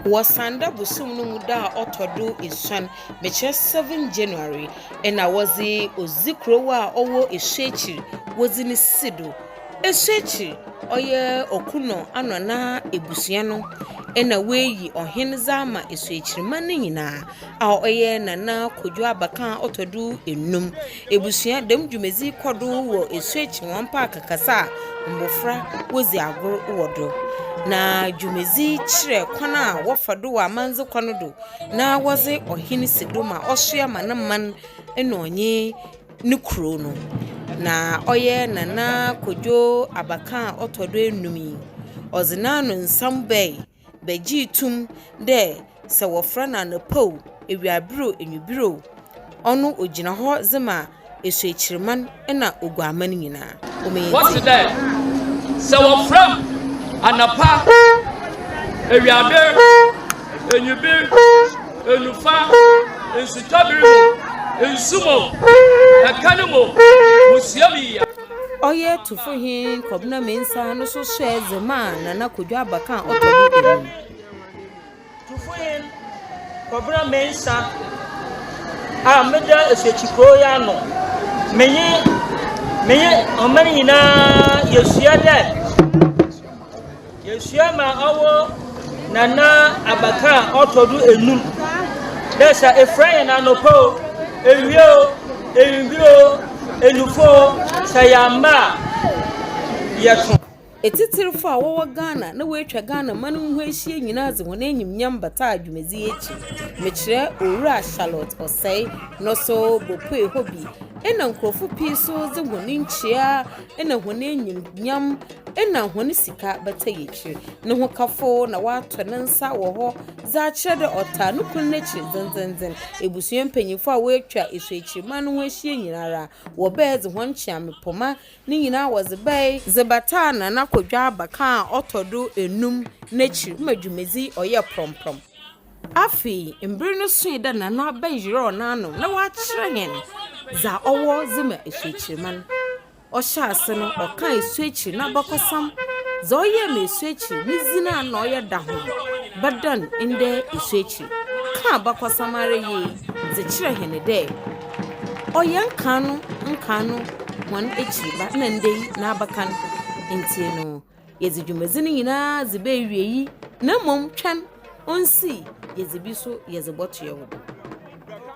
Wɔ Sanda bosoom no mu da a ɔtɔ do esuon, mekyerɛ 7 January, nna wɔdze Odzikurow a ɔwɔ Esuekyir wɔdze no si do. Esuekyir, ɔyɛ Okunor Anɔna ebusua no nna woeyi ɔhen dze ama Esuekyirman no nyina a ɔyɛ Nana Kojo Abakan a ɔtɔ do enum. Ebusua, dɛm dwumadzi yi kɔ do wɔ Esuekyir hɔn paake kɛse a mbofra wodzi agor wɔ do. Na dwumadzi yi kyerɛ kwan a wɔfa do wɔ amandze kwan do na wɔdze ɔhen si do ma ɔsoa ma ne man na ɔnye ne kurow no. Na ɔyɛ Nana Kojo Abakan a ɔtɔ do enum yi, ɔdze n'ano nsɛm bae bɛgyee tum dɛ sɛ wɔfrɛ no anɔpa o, ewiaber o, enyiber o, ɔno ogyina hɔ dze ma Esuekyirman na Oguaman nyina. Wɔse dɛ, Sɛ wɔfrɛ m' anapa, ewiaber, enyiber, enufa, nsutɔber mu, nsu mu, ɛkan mu, musua mu yie a. Ɔyɛ Tufuhen Kɔbena Mensah no so hyɛɛ dze maa Nana Kodwo Abakan a ɔtɔ do enum. Tufuhen Kɔbena Mensah a meda Asuakyi kurow yi ano, menye menye ɔman nyinaa yesua dɛ Yesua ma ɔwo Nana Abakan a ɔtɔ do enum dɛ sɛ efrɛ hɛn anɔpa o, ewia o, ewimbir o, enufo o, sɛ yɛammba a, yɛto. Etsitsirfo a wɔwɔ Ghana na woetwa Ghana man ho ehyia nyina dze hɔn enyimnyam bataa dwumadzi yi ekyir. Mekyerɛ Owura Charlotte Osei no so bopue hɔ bi. Nna nkorɔfo pii so dze hɔn nkyia na hɔn enyimnyam Nna hɔn sika bɛtɛ ekyir. No hokafo na ɔato ne nsa wɔ hɔ dze akyerɛ dɛ ɔtaa no kun n'ekyir dzendzenndzen. Ebusua mpanyimfo a woetwa esuekyirman no ho ehyia nyinara, wɔbae dze hɔn kyeamepoma ne nyina wɔdze bae dze bataa Nana Kodwo Abakan a ɔtɔ do enum n'ekyir ma dwumadzi ɔyɛɛ prɔmprɔm. Afei, mber no soe dɛ Nana bɛyerɛw n'ano na ɔakyerɛ hɛn dza ɔwɔ dze ma esuekyirman. Ɔhyɛɛ ase no, ɔkãa Esuekyir n'abakɔsɛm, dza ɔyɛe ma Esuekyir ne dzin a nna ɔyɛ da ho bɛdan ndɛ Esuekyir. Kã abakɔsɛm ara yie dze kyerɛ hɛn dɛ ɔyɛ nkaano nkaano hɔn ekyirba na ndɛ yi n'abakan. Ntsi no, yɛdze dwumadzi no nyina dze ba ewiei na mbom twɛn onsii yɛdze bi so yɛdze bɔtoa wo do.